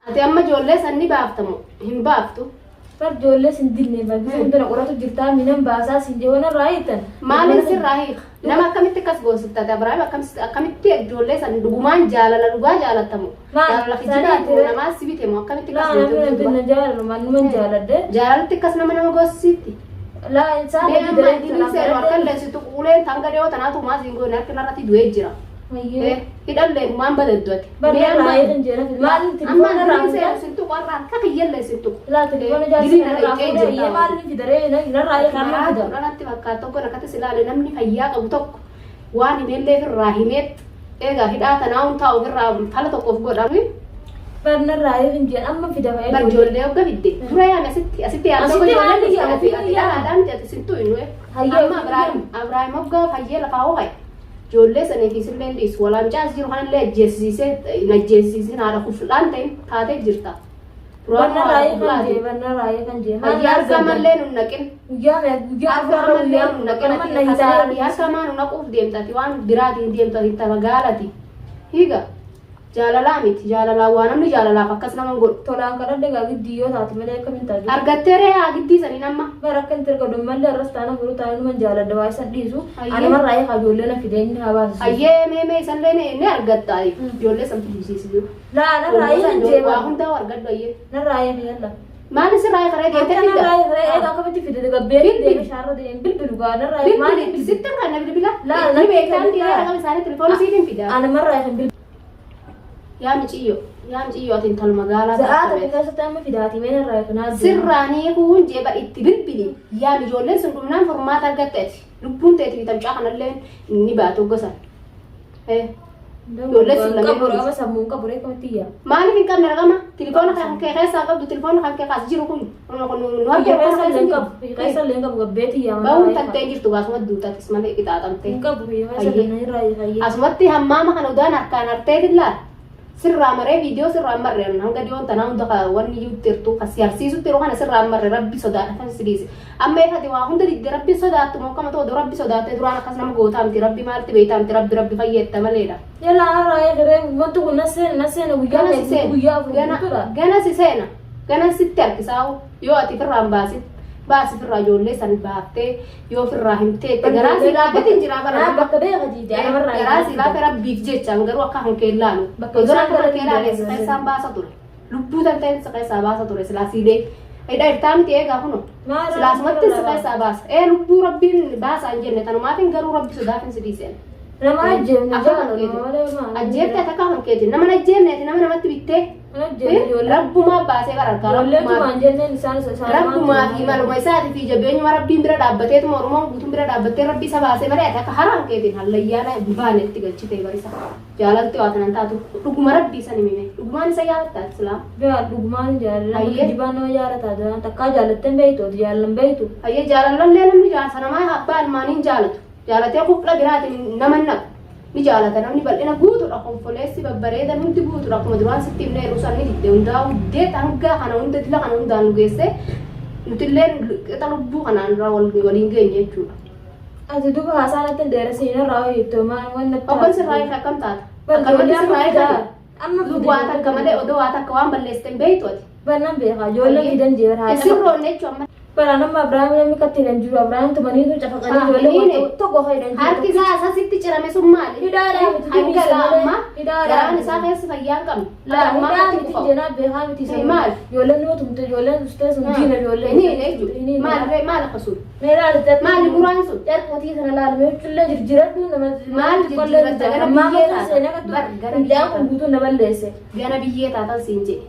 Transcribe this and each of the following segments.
Ati amma ijoollee san ni baafta moo hin baaftu? Bar ijoollee sin dinne bar gisa hundana qoratu jirtaa minan baasaa sin jee waan irraa hiitan. Maaliin sirraa hiika? Nama akkamitti akkas goosifta ati Abiraahim akkamitti ijoollee san dhugumaan jaalala dhugaa jaalatta moo? Maal? Jaalala Isaanii kijibaati moo ture. namaa si bite moo akkamitti akkas Laa goote namni hojii na duba? jaalatu manuman jaaladhe. Jaalalatti akkas nama nama goosisiitti? Laa isaan Mee hojii amma daree diliin seenu harkallee si tuqu uleen tanga dhiyoo tanaatu maas hin goone harki narratti du'ee jira. Hayyee. Hidhallee maan badaddu ati. Barra Mee amma irraa eegan jeera fi maal amma telefoona irraa diliin fuudhaa? seenu sin tuqu har'a harka kiyyallee sin tuqu. Laa telefoona jaarsa Diliin kana irraa irra fuudhaa jirta. iyyee maal inni fidaree narraa eegan amma Karaa fida. kudhanatti fakkaata tokko akkatti si ilaale namni fayyaa qabu tokko waan himellee ofirraa himeet egaa hidhaa tanaa hun taa'u ofirraa fala tokko of godhamu. Bar narraa eegan jeen amma fida fayyadu. Bar ijoollee hogga fidde dura yaame asitti asitti yaame Asitti tokko maal ijoolleen yaame? ati ati dhalaadhaa miti ati sin tu'inu. Hayyee Amma Abiraahim Abiraahim hogga fayyee lafaa ho'e ijoollee sanii fi isillee hin dhiisu walaamcaa as jiru kanallee ajjeesisiisee hin ajjeesisiisin haadha kuflaan ta'in taatee jirta. Bar Duraan narraa haadha eegan kuflaati. jee bar narraa eegan jee maal Fayyaa argaddan? harka nun naqin. Guyyaa mee guyyaa Harka afurarra mallee guyyaa nun naqin akkanuma ati na hitaa kasaarati harka maa nu naquuf deemta ati waan biraatiin deemtu ati intala gaalati. Hiiga jaalalaa miti jaalalaa waa namni jaalalaaf akkas nama hin godhu. Tolaan kadhadhe gaa giddii yoo taate malee akkamiin taatu? Argattee ree haa giddii saniin amma. Bara akka inni erga dommallee arras taana boruu taana numan jaaladha waa isan dhiisu. Hayyee. Anumarraa eegaa ijoollee na fidee inni haa baasisu. Hayyee mee mee isallee ni argatta ijoollee san fidisiisi jiru. Laa narraa eegan jee Waa bara. hundaa argadhu hayyee. Narraa eegan yalla. Maali sirraa karee deemtee Akka fidda? narraa eegan eegaa akkamitti fide gabbee Bilbili. deeme shaarra deeme bilbilu gaa narraa eegan maali Bilbili sitti kan na bilbila. Laa, Ni natti beektaan kan dhiiree laa. raqama isaanii telefoonii siif hin fida. Anumarraa eegan bilbilu. Yaa miciyyo yaa miciyyo ati intala magaalaa Za'aa taate tokko beekta. keessatti amma fidaatii mee narraa eegan haa deemu. Sirraanii kuun jeeba itti bilbili. Yaa ijoolleen sun dhumnaan furmaata argatte ati. Lubbuun teeti fi tamcaa kanallee ni baatu gosan. Ijoolleen sun lameen Qabu waliin. raqama sammuun qabu ree akkamitti iyyaa? Maaliif hin qabne raqama? Tilifoona kan kee keessaa qabdu tilifoona kan kee kaas jiru kun. Nu Biyya harka keessa illee hin jiru. qabu. Biyya keessa illee hin qabu gabbeetti iyyaa mana Bahuun irraa tattee jirtu baasuma duutatis malee qixaaxamtee. Hin qabu biyya keessa illee irraa hayyee. Asumatti hammaama kana udaan harkaan harteetin laal. Sirraa maree viidiyoo sirraa marre hanga dhiyoon tanaa hunda ka wanni iyyuu irtu ka si harsiisutti yeroo kana sirraa marre rabbi sodaadha kan si dhiise. Amma ifati waa hunda didde rabbi sodaattu moo akkama ta'u rabbi sodaattee duraan akkas nama gootaa miti rabbi maalti beektaa miti rabbi rabbi fayyadta maleedha. Yalla narraa eegalee wanti kun na seena na seena guyyaa Gana si meeqa seena guyyaa afur gana guutuudha. gana si seena gana sitti harkisaa'u yoo ati firraa hin baasin baasi firraa ijoollee san baaftee yoo firraa himtee itti garaa si laafetiin jira bara. Naa bakka beeka jiite anamarraa Garaa si laafe rabbiif jecha garuu akka hankee laalu. Bakka Osoo isaan akka hankee gara laale biyya keessaan baasa ture. Lubbuu tan ta'een si keessaa baasa ture silaa siilee. Hidha irtaa miti eegaa kuno. Maal Silaa sumatti si irraa keessaa baasa. Ee lubbuu rabbiin baasa hin jenne tanumaafin garuu rabbi sodaafin si dhiiseen. Nama ajjeefne Akka jaalala hankeeti. malee maal. Ajjeefte ati akka hankeeti. Nama hin ajjeefneeti nama namatti bittee. Nama ajjeefne ijoollee. Rabbumaa baasee bara harkaa Ijoollee rabbumaa. tumaan jenneen isaan isaan Rabbumaa fi maluma isaatii fi jabeenyuma rabbiin bira dhaabbateetuma Oromoon guutuun bira dhaabbattee rabbi isa baasee malee ati akka haraan keetiin hallayyaana hin baane itti galchitee barisa. Jaalalti waa kanan taatu dhuguma rabbii san himime dhugumaan isa jaalatta ati silaa. Yaa dhugumaan jaalala Hayyee. kijibaan nama jaalataa duraan takkaa jaalatteen beektu ati jaalan beektu. Hayyee jaalalallee namni jaarsa namaa abbaa ilmaanii hin jaalatu. Jaalatee kufla biraatiin nama hin naqu. Ni jaalata namni bal'ina guutuudha konfoleessi babbareedan hundi guutuudha akkuma duraan sitti himne yeroo isaan ni didde hundaa'u diddeet hanga kana hunda dila kana hundaan nu geesse nutillee qixa lubbuu kanaan irraa waliin geenye jechuudha. Ati duuba haasaa natti hin dheeressiin irraa hojjettu maal waan natti Hoggansi irraa hiika akkam taata? Bar Akkanumatti ijoollee sirraa amma hiikani? fidaa. Amma Lubbuu waa takka malee odoo waa takka waan balleessite hin beektu ati. Bar nan beekaa ijoollee fidan jeera haa Hin sirroonne jechuun amma. Bara nama Abiraam namni katti hidhan jiru Abiraam tumaniitu cafaqanii Ah, ijoollee hiniine. waan tokko hidhan jiru. Harki isaa asasitti cirame sun maali? Hidhaadhaa miti Hanga dibiisa malee. amma Hidhaadhaa garaan miti. isaa keessa fayyaa hin qabne. Laa Amma hidhaa akkatti miti kufa. jenaa beekaa miti Eh, maal? Ijoolleen nama tumte ijoolleen ustee sun diina ijoollee. Hiniine jechuudha. Maal ree maal akka sun? Mee laali carqii. Maali muraan sun? Carqootii kana laali mee huccullee jirjiradhu nama. Maal jijjiirratta? Gara biyyee taata. seenaa kattu. Bar gara Hundaan biyyee kun guutuun na balleesse. Gana biyyee taatan siin jedhe.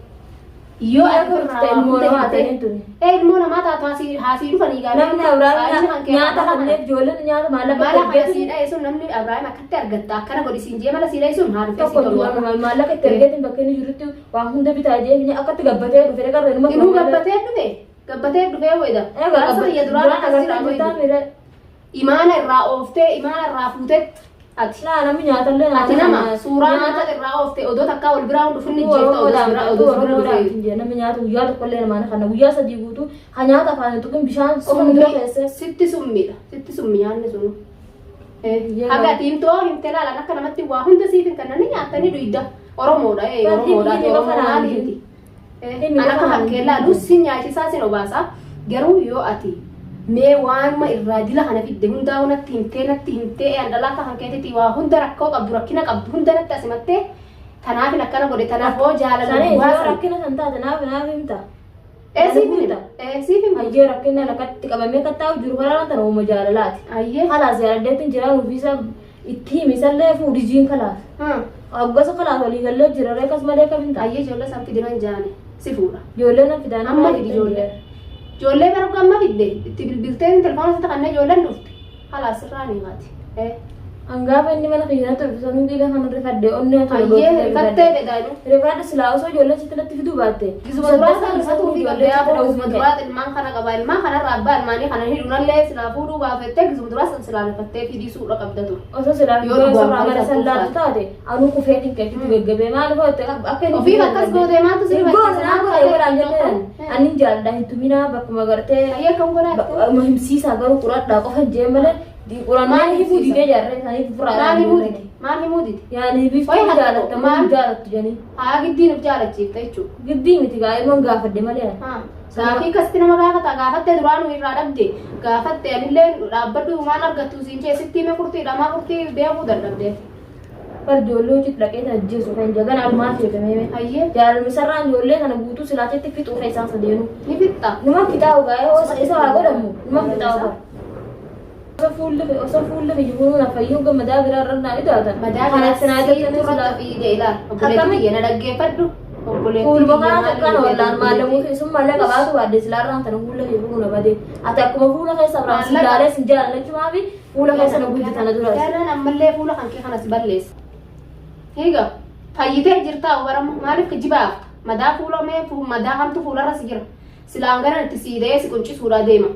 Yoo ati Akka firraa ta'e ilmoo hunda namaa himte- ta'een tuni. Ee ilmoo namaa taatu haasii haasii dhufanii gaafa. Namni Abiraam nyaata kanneef ijoolleen nyaata maallaqa Mala kana ergeetu sii dha'e sun namni Abiraam akkatti argatta akkana godhi siin jee mala sii dha'e sun haa dhufee tokko sii tolu warra. maallaqa itti ergeetiin bakka inni jirutti waan hunda bitaa jee akkatti gabbatee dhufe qarree numa Inuu gabbatee dhufe gabbatee dhufee wayida. Gaasa biyya duraan akkas jira wayida. Imaana irraa ooftee imaana irraa fuutee ati. Laa namni nyaatallee Ati nama suuraa nyaata irraa ooftee odoo takkaa wal biraa hin dhufin ni jeefta odoo si biraa odoo si bira dhufee. Namni nyaata guyyaa tokkollee namaan kana guyyaa sadii guutuu ha nyaata afaan tuqin bishaan qofa dura keesse. Sitti summiidha. Sitti summi nyaanni sunu. Biyya Haga ati himtoo himtee laalan akka namatti waa hunda siif hin kennani nyaattanii duyda. Oromoodha ee Badii Oromoodha biyyi Oromoo lafa maali naan himti. Himi An akka qofa kan kee laalu si nyaachisaa sin obaasaa garuu yoo ati mee waanuma irraa dila kana fidde hundaa'uu natti himtee an dhalaa akka kan keetitti waa hunda rakkoo qabdu, rakkina qabdu hunda natti asimattee, tanaafin akkana godhe, tanaaf hoo jaalala Sanii yoo duwwaa san. Rakkina san taate naaf himta. Ee, siif hima. Ee, siif hima. Hayyee, rakkina lakkatti qabamee kattaa'u jiru karaa tana uuma jaalalaati. Ayyee. Kalaas, jaaladheetti jira, ofiisa itti himi isallee fuudhi jiin kalaas. Hoggasa kalaas walii gallee jira ree, akkas malee kam hin ta'a. Ayyee, ijoollee san fidinan jaane si fuudha. Ijoollee nan fidaan. Amma fidi ijoollee. Ijoollee bara amma fidde itti bilbiltee telefoona sitti kannee ijoolleen dhufte. Kalaas, sirraa ni haati. Ee. Angaafa inni mana kiyyaatti dhufe hundi lafa rifadde onnee Ayyee, rifattee fedhaanu. Rifadde silaa osoo ijoollee sitti natti fiduu baatte. Gisuma duraa san rifatuu fi qabdee yaa gisuma duraa ilmaan kana qaba, ilmaan kanarra abbaa ilmaanii kana hidhunallee silaa fuudhuu baafettee gisuma duraa san silaa rifattee fidisuudha qabda ture. Osoo silaa Yoo yoo dhugaan sirraa mana maal san laatu taate anuu kufee dinqeetti gaggabee maal goote akka inni Ofiif akkas gootee maaltu si Hin goone rifachiisa? naa godhe godhaan jennaan ani jaalladha hin tuminaa bakkuma gartee Ayyee, akkam godhaa? Himsiisaa garuu quradhaa qofa hin jeen malee qurannaa Maal himuu himsiisa? didee jaarree isaanii furraa. Maal himuu dide? Maal himuu dide? Yaani biftuu Wayi haa jaalatta maal? maal jaalattu jedhanii. Haa, giddiin of jaalachiifta jechuudha. Giddii miti gaa, ilmoon gaafadhe malee. Gaafii akkasitti nama gaafata, gaafattee duraanuu irraa dhabde, gaafatte anillee dhaabbadhu maal argattu siin jee sitti hime, qurxiidha maa qurxii beekuu dadhabde. Bar ijoollee hojiitti dhaqee ajjeesu kan jagan almaa feetamee. Hayyee. Jaalalmisarraan ijoollee kana guutuu silaatetti fixuu kan isaan sadeenuu. Ni fixxa. Numa fixaa ogaa yoo isa haa godhamu numa fixaa ogaa. Osoo fuulli kiyya na fayyuu gammadaa biraa irra naa idaatan. Madaa Kanatti naa kana jettan turratti silaa. fiige ilaal. Obboleettii Akkamitti? kiyya na dhaggeeffadhu. Obboleettii Fuuluma kiyya kana maal takkaan wallaan obboleettii? maallamu sun malee qabaatu baadde silaarraan tana fuula kiyya fuula badee. Ati akkuma fuula keessa biraan si ilaalee sin jaallachumaa fi fuula keessa na guddi tana dura. Jaarraan ammallee fuula kan kee kanas balleessa. Hiiga fayyitee jirtaa barama maaliif kijibaaf madaa fuula mee madaa kamtu fuularra si jira. Silaan gara itti siidee si quncisuudha deema.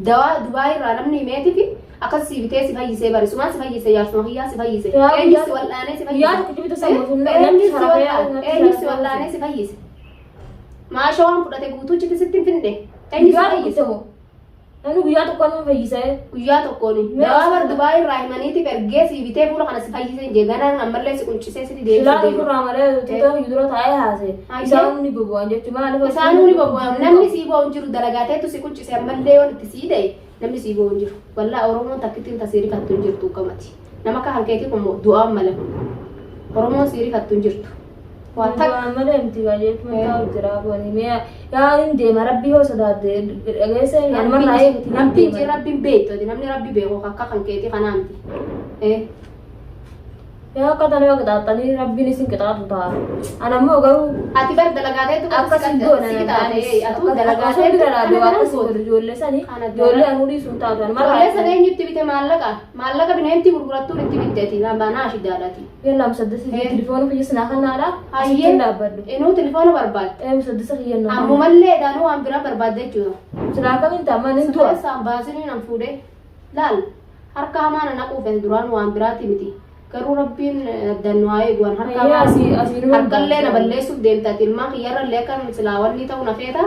Dawaa Dubaay irraa namni himeetifi akkas si bitee si fayyisee bari sumaan si fayyise, jaarsuma kiyyaa si fayyise. Yaa Eenyu guyyaa si wal'aanee si guyyaa fayyise? tokko jibita sammuu sun Eenyu natti si sharafee wal'aane? natti Eenyu si sharafee. wal'aanee si fayyise? Maasha waan fudhate guutuu chiti sitti hin finne. Eenyu si Guyyaa tokko fayyise? moo? Namni guyyaa tokko nama fayyisee. Guyyaa tokkoon Mee dawaa bar Dubaay irraa himaniitiif ergee si bitee fuula kana si fayyisee jee ganaan ammallee si quncisee sitti deebisee Silaa deema. ofirraa malee tuuta hojii dura taa'ee haase. Hayyee. Isaan ni bobo'an jechuun maaliif? Isaanuu ni bobba'an, namni sii bo'u hin jiru, dalagaateetu si quncise, ammallee yoon itti sii ta'e namni sii bo'u hin jiru. Wallaa Oromoon takkittiin tasii rifattu hin jirtu gamati. Nama akka hankeetii kun du'aan mala. Oromoon sii rifattu hin jirtu. Waa takka. Waan malee miti baay'eetu taa'u jira booni mee yaa hin deema, rabbii hoo sodaate dhageesse anumarraa eeguti hin Rabbiin deema. Rabbiin beektu ati, namni rabbi beeku akka kan keetii kanaa miti. Eh. Yaa akka tana yoo qixaaxanii rabbiin isin qixaaxu ta'a. Ana immoo garuu Ati bar dalagaateetu akkas hin goone. Si qixaaxe, atuu Osoo dalagaateetu bira dhaabee kana akkas goota. godhu ijoollee sanii Kana ijoollee anuu dhiisuun taatu anumarraa. Ijoollee sana eenyutti bite maallaqa? Maallaqa bineentii gurgurattuun itti bitteeti. Lambaanaa ashidaadhaati. Yalla musaddasa telefoona kiyya sinaa kanaadha. Hayyee. Asittiin dhaabbadhu. Inuu telefoona barbaadde. Ee, musaddasa kiyya noo. Ammumallee daanuu waan biraa barbaadde jechuudha. Silaa akkamiin ta'a maal hin du'a. Keessaan baasanii nan fuudhee laal harka hamaa na naquuf duraan waan biraati miti. Garuu rabbiin addaan nu haa eegu waan harka Hayyee hamaa. asii numa Harkallee na balleessuuf deemtaati, ilmaan kiyyarrallee akka silaa wanni ta'u na feeta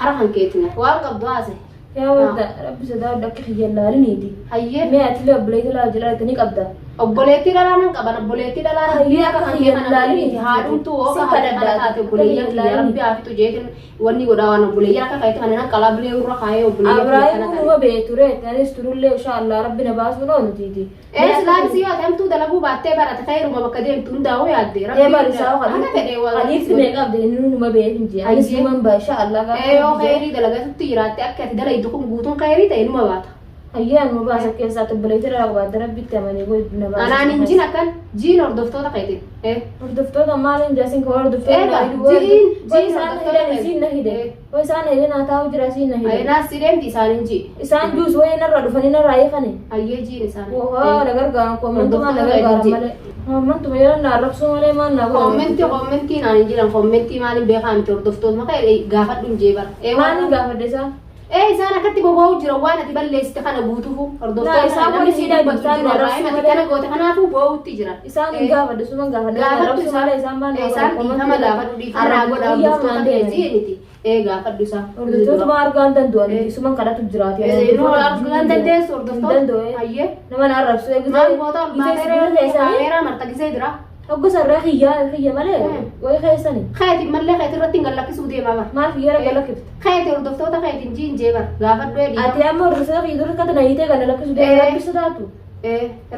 hara kan keetina. Waan qabdu haase. Yaa wadda rabbi sodaadhu akka kiyya laaliniiti. Hayyee. Mee ati obboleettii laa jala ni qabda. Obboleettii dhalaa nan qaban, obboleettii dhalaa Hayyee akka akka kan kee kiyya kana laaliniiti. haadhumtuu hoo Sin ka haadha kana kadhadhaa. taate obboleeyyan Akka kiyya kiyya rabbi haa fixu jeetin wanni godhaa waan obboleeyyan akka keetti kana nan qalaa bilee irra kaayee obboleeyyan kiyya kana Abrahaam taate. numa beekture anis turullee inshallah rabbi na baasuun oolutiiti. Ee, silaa yoo atamtuu dalaguu baattee barate fayyaduma bakka deemtu hundaa'uu yaadde. Ee, bari isaa Hanga fedhe waan hadiifti meeqa qabde inni numa beekin jee anis Hayyee. numan ba inshallah. Ee, yoo khayrii dalagatutti jiraatte, akka ati dalaydu kun guutuun khayrii ta'e numa baata. Hayyee, anuma baasa keessaatti obboleettii dhala qabaadde rabbitti amanii godhu na baasa. Anaan hin jin akkan jiin hordoftoota keetiin. Ee. Hordoftoota maaliin jaasin ka hordoftoota Eega, na hidhu. jiin Isaan hordoftoota hidhan isiin na hidhe. Ee. Way isaan hidhe naa taa'u jira isiin na hidhe. Ayinaas si deemti isaan hin jii. Isaan juus way narra dhufanii narraa eegani. Hayyee, jiin isaan. Waa na gargaaran koommentuma na Hordoftoota gargaaran keetiin. malee. Koommentuma yeroo na arrabsuu malee maal na godhan. Koommentii naan hin jiran, koommentii maaliin beekaa miti, hordoftoota maqaa gaafadhu hin jee bara. Ee, Maaliin gaafadhe isaan? Ee, isaan akkatti boba'uu jira waan ati balleessite kana guutuufu Naa, hordoftoota isaan namni waliin si hidhan, dubbatu isaan jiru arrabsuu Ibraahim ati malee. kana goote kanaafuu boo'utti jira. Isaan hin gaafadhe, suman gaafadhe. Gaafadhu Arrabsuu isaan. malee isaan maal na Ee, isaan godhan? dhiifama gaafadhu, dhiifama naa godha Guyyaa hordoftoota maan kee deeman. ji'initi. Ee, gaafadhu isaan. Hordoftoota maa argaa hin danda'an Ee. suman kadhatu jiraati. Ee, nu arguu hin dandeessu hordoftoota. Hin danda'u. Hayyee. Nama na arrabsu eeguu. Maal goota ol baatee kaameeraa marta gisee jira. Hoggu sarara kiyyaa kiyya malee wayi keessani. Keetiin mallee keetii irratti hin gallakkisuu deemaa bara. Maal kiyya irra lakkifta? Keetii hordoftoota keetiin jiin jee bara. Gaafadhu ee Ati amma hordoftoota kiyya dura akkata na hiitee kana lakkisuu deema rabbi sodaatu.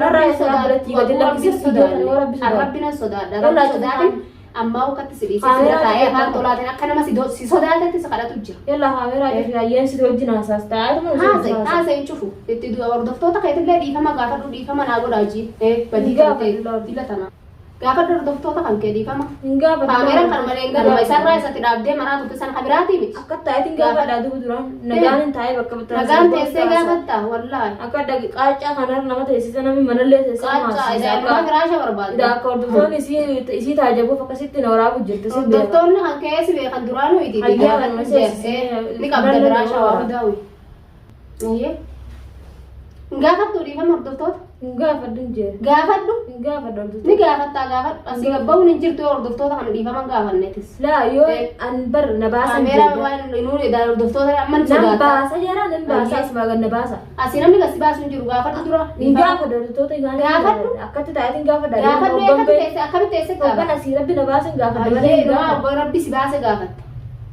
Rarraa Rabbi isa biratti gadi sodaadhu. lakkisee Rabbi sodaatu, rabbi sodaadhu. sodaadhu. Rabbi nan sodaadha. Wallaahi Rabbi sodaatin ammaa ukkatti si dhiisee si bira taa'ee afaan tolaatiin akka nama si sodaatetti si kadhatu jira. Yalla kaameeraa cufi hayyeen si wajjin haasaas taa'atuma Haasa'e haasa'e hin cufu. Itti hordoftoota keetillee dhiifama gaafadhu dhiifama naa godhaa jii. Badii kan ta'e dila tana. Gaafadhu hordoftoota kan kee dhiifama. Hin gaafadhu. Kaameeraan kan malee hin galuma isarraa isatti dhaabdee maraa turte sana kan biraatii miti. Akka taa'eetiin gaafadhaa duuba duraan nagaan hin taa'ee bakka bitaa. Nagaan teessee gaafatta wallaahi. Akka qaacaa kanarra nama teessisa namni manallee teessee nama Qaacaa haasisa. idaa firaasha barbaadda. Akka hordoftoonni isii taajabuuf akkasitti na waraabu jirtu. Si beeka. Hordoftoonni kan kee si beekan duraanuu iti. Hayyaa kan na seensisee. Ni qabda firaasha waa hundaa'u. Iyyee. Gaafadhu dhiifama hordoftoota. Hin gaafadhu hin jee. Gaafadhu. Hin gaafadhu Ni hordoftoota. gaafattaa gaafadhu. Asii gabba'uun hin jirtu yoo hordoftoota kana dhiifama hin gaafannetis. Laa yoo an bar na baasan Kaameeraa jecha. waan nuuni idaa hordoftoota amma ni Nan sodaata. baasa jara nan baasa asuma gad na baasa. Asii namni gasi baasu hin jiru gaafadhu dura. Hin gaafadhu hordoftoota hin Gaafadhu. Akkatti taa'eetiin gaafadha. Gaafadhu akkamitti teessee akkamitti teessee Hoggan gaafatta. asii rabbi na baasan gaafadha malee Hayyee hin numaa gaafadhu. abbaa rabbi si baase gaafatta.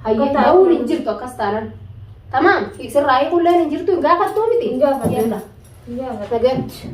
Hayyee Akka bahuun taa'e. hin jirtu akkas taanaan. Tamaam sirraa hiikulleen hin jirtu hin gaafattuu miti. Hin gaafadhu. Yalla. Hin gaafadhu. Nagatti.